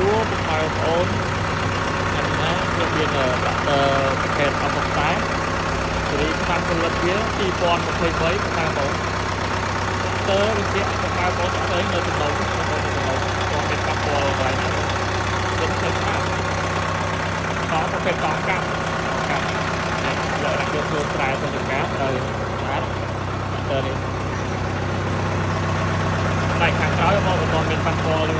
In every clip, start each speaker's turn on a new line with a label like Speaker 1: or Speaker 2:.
Speaker 1: សួរពុកម៉ែបងប្អូនថ្ងៃនេះខ្ញុំមានត្រាក់ទ័រប្រភេទអបខ្សែស៊េរីឆ្នាំផលិតវា2023ពុកម៉ែបងប្អូនទ័របញ្ជាក់ពុកម៉ែបងប្អូនត្រាក់ទ័រនៅចំណុចបងប្អូននៅចំណុចគាត់មានប៉ះពាល់កន្លែងណាខ្ញុំឃើញស្អាតតប្រភេទតកាំកាំនេះយកដាក់យកធ្វើស្រែទៅចំការត្រូវស្អាតទ័រនេះផ្នែកខាងក្រោយមកបន្តមានប៉ះពាល់ទេ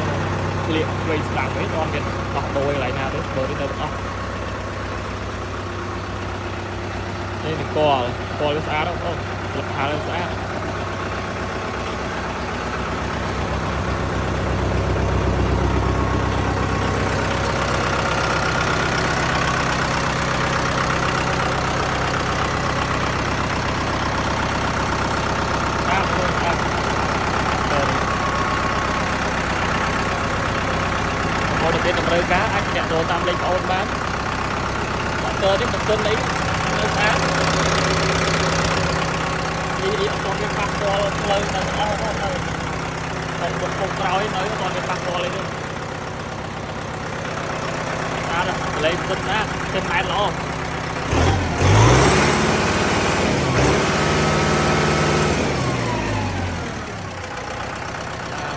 Speaker 1: ក្លៀកឆ្វេងស្ដាំវិញអត់មានដោះដូរកន្លែងណាទេបើនេះទៅទាំងអស់នេះនឹងកលកលវាស្អាតបងប្អូនស្លឹកហាលវាស្អាតស្អាតបងប្អូនស្អាតបងប្អូនដែលមានតម្រូវការអាចអ្នកចូលតាមលេខបងប្អូនបានតើនេះម៉ាស៊ីនអីនៅស្អាតនេះអត់ទាន់មានប៉ះពាល់ផ្លូវដល់អស់បងប្អូនតែពុកពុកក្រោយនៅអត់ទាន់មានប៉ះពាល់អីទេស្អាតលេខម៉ាស៊ីនស្អាតសិនម៉ែតល្អ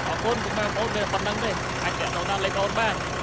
Speaker 1: អរគុណពុកម៉ែបងប្អូនមានប៉ុណ្្នឹងទេអាចតាក់ទងតាមលេខបងប្អូនបាន។